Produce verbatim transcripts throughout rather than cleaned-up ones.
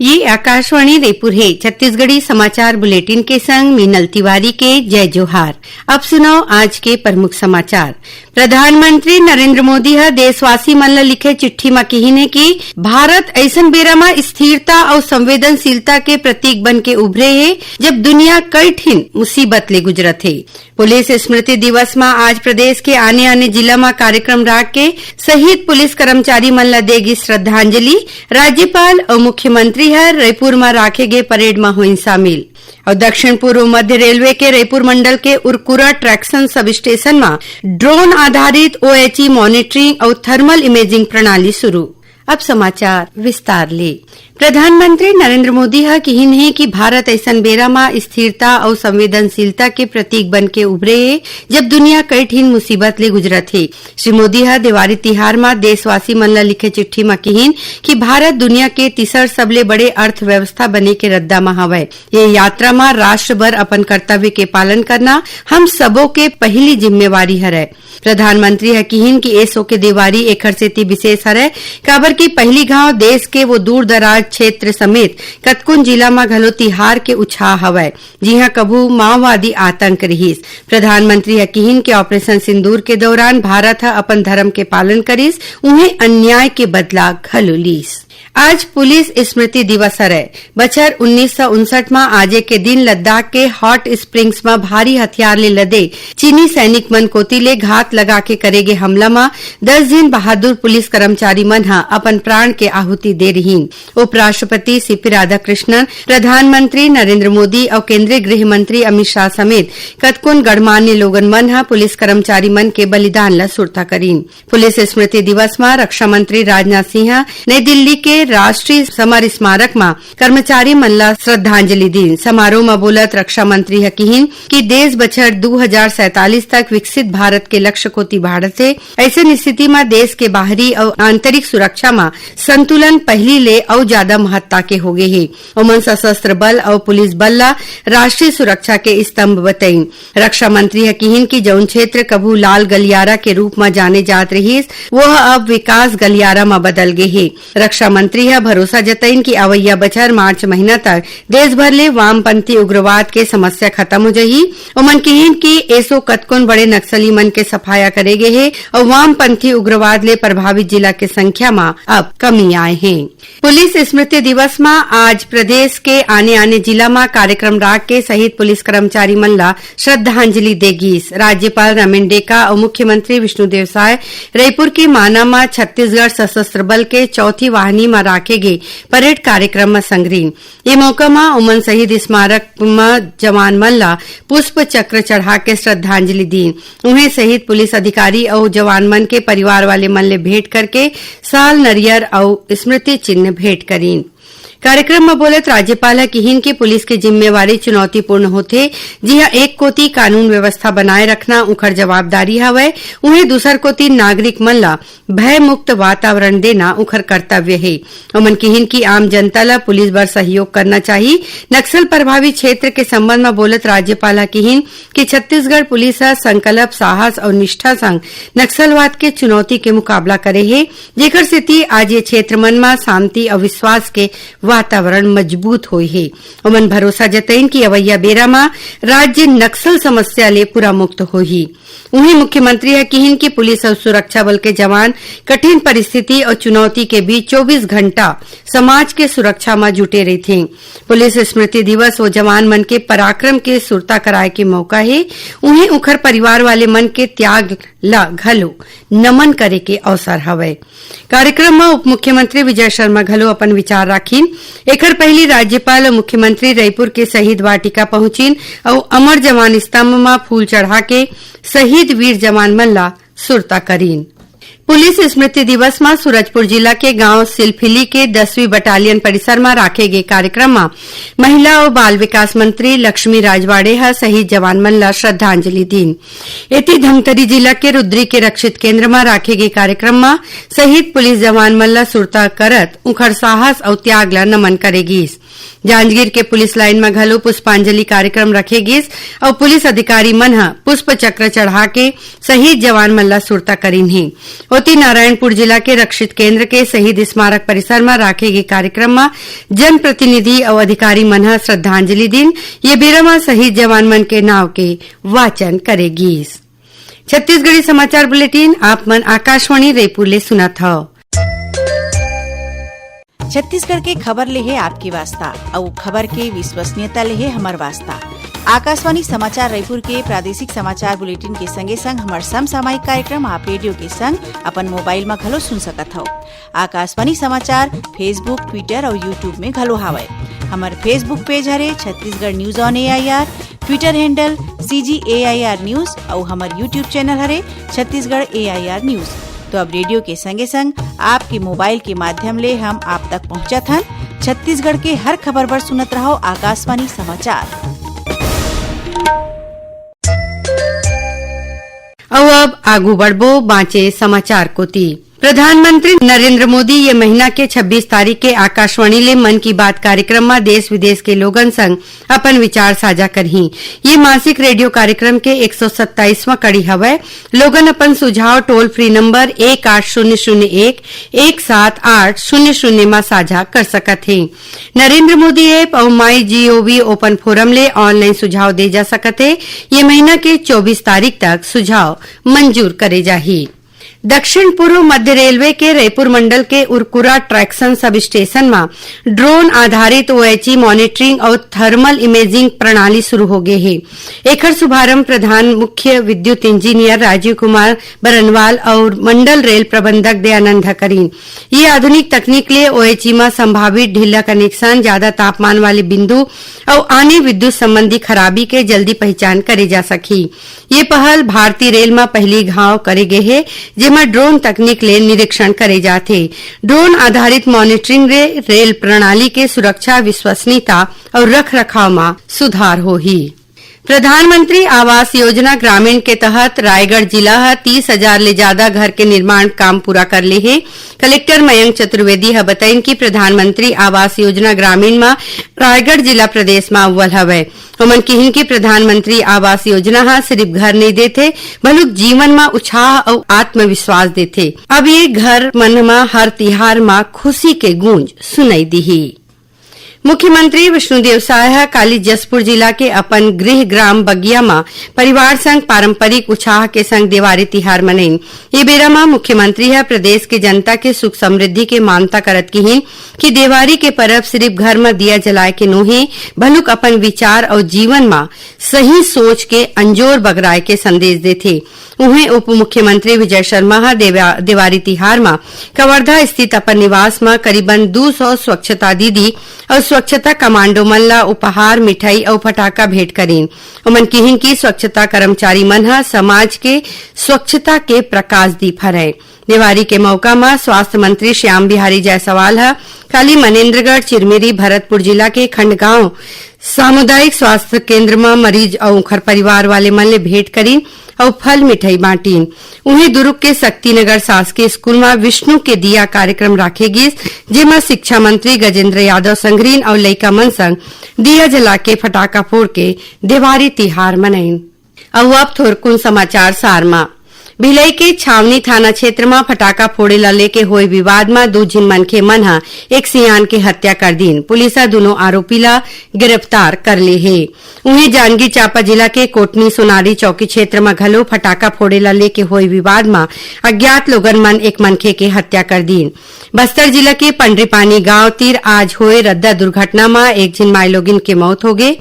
ये आकाशवाणी रायपुर हे। छत्तीसगढ़ी समाचार बुलेटिन के संग मीनल तिवारी के जय जोहार। अब सुनव आज के प्रमुख समाचार। प्रधानमंत्री नरेंद्र मोदी ह देशवासी मन ल लिखे चिट्ठी म किहिन हे कि भारत अइसन बेरा म स्थिरता अउ संवेदनशीलता के प्रतीक बन के उभरे हे, जब दुनिया कई ठिन मुसीबत ले गुजरत हे। पुलिस स्मृति दिवस म आज प्रदेश के आने-आने जिला म कार्यक्रम राख के शहीद पुलिस कर्मचारी मन ल दे गिस श्रद्धांजलि। राज्यपाल अउ मुख्यमंत्री ह रईपुर म राखे गे परेड म होइन शामिल। अउ दक्षिण पूर्व मध्य रेलवे के रईपुर मंडल के उरकुरा ट्रैक्शन सब स्टेशन म ड्रोन आधारित ओएचई मॉनिटरिंग अउ थर्मल इमेजिंग प्रणाली शुरू। अब समाचार विस्तार ले। प्रधानमंत्री नरेंद्र मोदी ह किहिन हे कि भारत अइसन बेरा म स्थिरता अउ संवेदनशीलता के प्रतीक बन के उभरे हे, जब दुनिया कई ठिन मुसीबत ले गुजरत हे। श्री मोदी ह देवारी तिहार म देशवासी मन ल लिखे चिट्ठी म किहिन कि भारत दुनिया के तीसर सबले बड़े अर्थव्यवस्था बने के रद्दा म हवय। ये यात्रा म राष्ट्र बर अपन कर्तव्य के पालन करना हम सबो के पहिली जिम्मेवारी हरय। प्रधानमंत्री ह किहिन कि एसो के देवारी एखर सेती विशेष हरय, काबर कि पहिली घांव देश के वो दूर-दराज क्षेत्र समेत कतकोन जिला म घलो तिहार के उछाह हवय, जिहां कभू माओवादी आतंक रिहिस। प्रधानमंत्री ह किहिन कि ऑपरेशन सिंदूर के दौरान भारत ह अपन धर्म के पालन करिस, उहें अन्याय के बदला घलो लीस। आज पुलिस स्मृति दिवस हरय। बछर उन्नीस सौ उनसठ म आजे के दिन लद्दाख के हॉट स्प्रिंग्स म भारी हथियार ले लदे चीनी सैनिक मन कोति ले घात लगा के करे गे हमला म दस झिन बहादुर पुलिस कर्मचारी मन ह अपन प्राण के आहुति दे रिहीन। उपराष्ट्रपति सीपी राधाकृष्णन, प्रधानमंत्री नरेंद्र मोदी अउ केंद्रीय गृह मंत्री अमित शाह समेत कतकोन गणमान्य लोगन मन ह पुलिस कर्मचारी मन के बलिदान ल सुरता करीन। पुलिस स्मृति दिवस म रक्षा मंत्री राजनाथ सिंह ह नई दिल्ली के राष्ट्रीय समर स्मारक म कर्मचारी मन ल श्रद्धांजलि दीन। समारोह म बोलत रक्षा मंत्री ह किहिन कि देश बछर दू हजार सैंतालीस तक विकसित भारत के लक्ष्य कोति बाढ़त हे। अइसन स्थिति म देश के बाहरी अउ आंतरिक सुरक्षा म संतुलन पहिली ले अउ जादा महत्ता के होगे हे। ओमन सशस्त्र बल अउ पुलिस बल ल राष्ट्रीय सुरक्षा के स्तंभ बतइन। रक्षा मंत्री ह किहिन कि जउन क्षेत्र कभू लाल गलियारा के रूप म जाने जात रिहिस, वो ह अब विकास गलियारा म बदल गे हे। रक्षा मंत्री ह भरोसा जतइन कि अवइया बछर मार्च महीना तक देश भर ले वामपंथी उग्रवाद के समस्या खत्म हो जही। ओमन किहिन कि एसो कतकोन बड़े नक्सली मन के सफाया करे गे हे अउ वामपंथी उग्रवाद ले प्रभावित जिला के संख्या म अब कमी आए हे। पुलिस स्मृति दिवस म आज प्रदेश के आने-आने जिला म कार्यक्रम राख के शहीद पुलिस कर्मचारी मन ल श्रद्धांजलि दे गीस। राज्यपाल रमेन डेका अउ मुख्यमंत्री विष्णुदेव साय रईपुर के माना म छत्तीसगढ़ सशस्त्र बल के चौथी वाहिनी म राखे गे परेड कार्यक्रम म संगरीन। ये मौका म ओमन शहीद स्मारक म जवान मन ल पुष्प चक्र चढ़ा के श्रद्धांजलि दीन। उहें, शहीद पुलिस अधिकारी अउ जवान मन के परिवार वाले मन ले भेंट करके साल नरियर अउ स्मृति चिन्ह भेंट करीन। कार्यक्रम म बोलत राज्यपाल ह किहिन कि पुलिस के जिम्मेवारी चुनौतीपूर्ण होथे, जिहां एक कोति कानून व्यवस्था बनाए रखना उंखर जवाबदारी हवय, उहें दूसर कोति नागरिक मन ल भयमुक्त वातावरण देना उंखर कर्तव्य हे। ओमन किहिन कि आम जनता ल पुलिस बर सहयोग करना चाही। नक्सल प्रभावित क्षेत्र के संबंध म बोलत राज्यपाल ह किहिन कि छत्तीसगढ़ पुलिस ह संकल्प, साहस अउ निष्ठा संग नक्सलवाद के चुनौती के मुकाबला करे हे, जेकर सेती आज ये क्षेत्र मन म शांति अउ विश्वास के वातावरण मजबूत होए हे। ओमन भरोसा जतइन कि अवइया बेरा म राज्य नक्सल समस्या ले पूरा मुक्त होही। उहें, मुख्यमंत्री ह किहिन कि पुलिस अउ सुरक्षा बल के जवान कठिन परिस्थिति अउ चुनौती के बीच चौबीस घंटा समाज के सुरक्षा म जुटे रहिथे। पुलिस स्मृति दिवस ओ जवान मन के पराक्रम के सुरता कराए के मौका हे। उहें, उंखर परिवार वाले मन के त्याग ल घलो नमन करे के अवसर हवय। कार्यक्रम म उप मुख्यमंत्री विजय शर्मा घलो अपन विचार राखिन। एखर पहिली राज्यपाल अउ मुख्यमंत्री रईपुर के शहीद वाटिका पहुंचिन अउ अमर जवान स्तंभ म फूल चढ़ा के शहीद वीर जवान मन ला सुरता करीन। पुलिस स्मृति दिवस म सूरजपुर जिला के गांव सिलफिली के दसवीं बटालियन परिसर म राखे गे कार्यक्रम म महिला अउ बाल विकास मंत्री लक्ष्मी राजवाड़े ह शहीद जवान मन ल श्रद्धांजलि दीन। एती, धमतरी जिला के रुद्री के रक्षित केंद्र म राखे गे कार्यक्रम म शहीद पुलिस जवान मन ल सुरता करत उंखर साहस अउ त्याग ल नमन करे गीस। जांजगीर के पुलिस लाइन म घलो पुष्पांजलि कार्यक्रम रखे गिस अउ पुलिस अधिकारी मन ह पुष्प चक्र चढ़ा के शहीद जवान मन ला सुरता करीन हे। ओती नारायणपुर जिला के रक्षित केंद्र के शहीद स्मारक परिसर म राखे गे कार्यक्रम म जनप्रतिनिधि अउ अधिकारी मन ह श्रद्धांजलि दीन। ये बेरा म शहीद जवान मन के नाव के वाचन करे गिस। छत्तीसगढ़ी समाचार बुलेटिन आप मन आकाशवाणी रायपुर ले सुनत हव। छत्तीसगढ़ के खबर ले हे आपके वास्ता, अउ खबर के विश्वसनीयता ले हे हमर वास्ता। आकाशवाणी समाचार रायपुर के प्रादेशिक समाचार बुलेटिन के संगे संग हमर समसामयिक कार्यक्रम आप रेडियो के संग अपन मोबाइल म घलो सुन सकत हव। आकाशवाणी समाचार Facebook, Twitter अउ YouTube में घलो हावय। हमर Facebook पेज हरे Chhattisgarh news on AIR, Twitter handle CG AIR news अउ हमर YouTube चैनल हरे छत्तीसगढ़ एआईआर न्यूज। तो अब रेडियो के संगे संग आपके मोबाइल के माध्यम ले हम आप तक पहुंचत हन छत्तीसगढ़ के हर खबर बर। सुनत रहव आकाशवाणी समाचार। अउ अब आगू बढ़बो बांचे समाचार कोती। प्रधानमंत्री नरेंद्र मोदी ये महीना के छब्बीस तारीख के आकाशवाणी ले मन की बात कार्यक्रम म देश विदेश के लोगन संग अपन विचार साझा करही। ये मासिक रेडियो कार्यक्रम के एक सौ सत्ताईसवाँ कड़ी हवय। लोगन अपन सुझाव टोल फ्री नंबर एक आठ शून्य शून्य एक एक सात आठ शून्य शून्य म साझा कर सकत हे। नरेंद्र मोदी ऐप अउ माई जीओवी ओपन फोरम ले ऑनलाइन सुझाव दे जा सकत हे। ये महीना के चौबीस तारीख तक सुझाव मंजूर करे जाही। दक्षिण पूर्व मध्य रेलवे के रईपुर मंडल के उरकुरा ट्रैक्शन सब स्टेशन म ड्रोन आधारित ओएचई मॉनिटरिंग अउ थर्मल इमेजिंग प्रणाली शुरू हो गे हे। एखर शुभारंभ प्रधान मुख्य विद्युत इंजीनियर राजीव कुमार बरनवाल अउ मंडल रेल प्रबंधक दयानंद ह करीन। ये आधुनिक तकनीक ले ओएचई म संभावित ढीला कनेक्शन, जादा तापमान वाले बिंदु अउ आने विद्युत संबंधी खराबी के जल्दी पहचान करे जा सकही। ये पहल भारतीय रेल म पहिली घाव करे गे हे, जेमा ड्रोन तकनीक ले निरीक्षण करे जाथे। ड्रोन आधारित मॉनिटरिंग ले रेल प्रणाली के सुरक्षा, विश्वसनीयता अउ रख-रखाव म सुधार होही। प्रधानमंत्री आवास योजना ग्रामीण के तहत रायगढ़ जिला ह तीस हजार ले जादा घर के निर्माण काम पूरा कर ले हे। कलेक्टर मयंक चतुर्वेदी ह बताइन कि प्रधानमंत्री आवास योजना ग्रामीण म रायगढ़ जिला प्रदेश म अव्वल हवय। ओमन किहिन कि प्रधानमंत्री आवास योजना ह सिरिफ घर नइ देथे, बलुक जीवन म उछाह अउ आत्मविश्वास देथे। अब ये घर मन म हर तिहार म खुशी के गूंज सुनई दिही। मुख्यमंत्री विष्णुदेव साय ह काली जशपुर जिला के अपन गृह ग्राम बगिया म परिवार संग पारंपरिक उछाह के संग देवारी तिहार मनइन। ये बेरा म मुख्यमंत्री ह प्रदेश के जनता के सुख समृद्धि के मानता करत किहिन कि देवारी के परब सिरिफ घर म दिया जलाय के नोहे, बलुक अपन विचार अउ जीवन म सही सोच के अंजोर बगराय के संदेश देथे। उहें, उप मुख्यमंत्री विजय शर्मा ह देवा-, देवारी तिहार म कवर्धा स्थित अपन निवास म करीबन दू सौ स्वच्छता दीदी अउ स्वच्छता कमांडो मन ल उपहार, मिठाई अउ फटाका भेंट करीन। ओमन किहिन कि स्वच्छता कर्मचारी मन ह समाज के स्वच्छता के प्रकाश दीप हरय। देवारी के मौका म स्वास्थ्य मंत्री श्याम बिहारी जायसवाल ह काली मनेन्द्रगढ़, चिरमिरी, भरतपुर जिला के खंडगांव सामुदायिक स्वास्थ्य केंद्र म मरीज अउ उंखर परिवार वाले मन ले भेंट करीन अउ फल मिठाई बांटिन। उहें, दुर्ग के शक्तिनगर शासकीय स्कूल म विष्णु के दिया कार्यक्रम राखे गिस, जेमा शिक्षा मंत्री गजेंद्र यादव संघरीन अउ लइका मन संग दिया जला के फटाका फोड़ के देवारी तिहार मनाइन। अउ अब थोरकुन समाचार सार म। भिलाई के छावनी थाना क्षेत्र म फटाका फोड़े ला लेके होए विवाद म दू झिन मनखे मन ह एक सियान के हत्या कर दीन। पुलिस ह दुनों आरोपी ला गिरफ्तार कर ले हे। उहें, जांजगीर चांपा जिला के कोटनी सोनारी चौकी क्षेत्र म घलो फटाका फोड़े ला लेके होए विवाद म अज्ञात लोगन मन एक मनखे के हत्या कर दीन। बस्तर जिला के पंडरीपानी गांव तीर आज होए रद्दा दुर्घटना म एक झिन माईलोगिन के मौत होगे।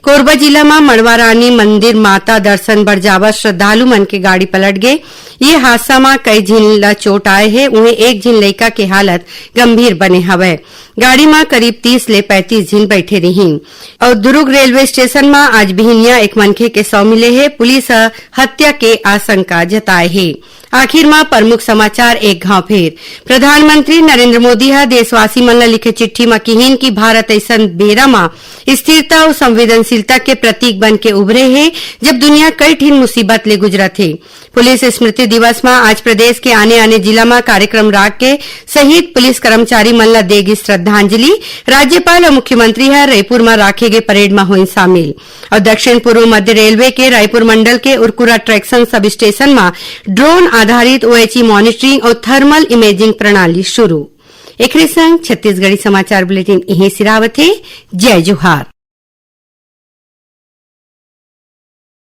कोरबा जिला म मड़वा रानी मंदिर माता दर्शन बर जावत श्रद्धालु मन के गाड़ी पलट गे। ये हादसा म कई झिन ल चोट आए हे, उहें एक झिन लइका के हालत गंभीर बने हवय। गाड़ी म करीब तीस ले पैंतीस झिन बइठे रिहिन। अउ दुर्ग रेलवे स्टेशन म आज बिहनिया एक मनखे के शव मिले हे। पुलिस ह हत्या के आशंका जताए हे। आखिर म प्रमुख समाचार एक घांव फेर। प्रधानमंत्री नरेंद्र मोदी ह देशवासी मन ल लिखे चिट्ठी म किहिन कि भारत अइसन बेरा म स्थिरता अउ संवेदनशीलता के प्रतीक बन के उभरे हे, जब दुनिया कई ठिन मुसीबत ले गुजरत हे। पुलिस स्मृति दिवस म आज प्रदेश के आने-आने जिला म कार्यक्रम राख के शहीद पुलिस कर्मचारी मन ल दे गिस श्रद्धांजलि। राज्यपाल अउ मुख्यमंत्री ह रईपुर म राखे गे परेड म होइन शामिल। अउ दक्षिण पूर्व मध्य रेलवे के रायपुर मंडल के उरकुरा ट्रैक्शन सब स्टेशन म ड्रोन आधारित ओएचई मॉनिटरिंग अउ थर्मल इमेजिंग प्रणाली शुरू। एकरे संग छत्तीसगढ़ी समाचार बुलेटिन इहें सिरावत हे। जय जोहार।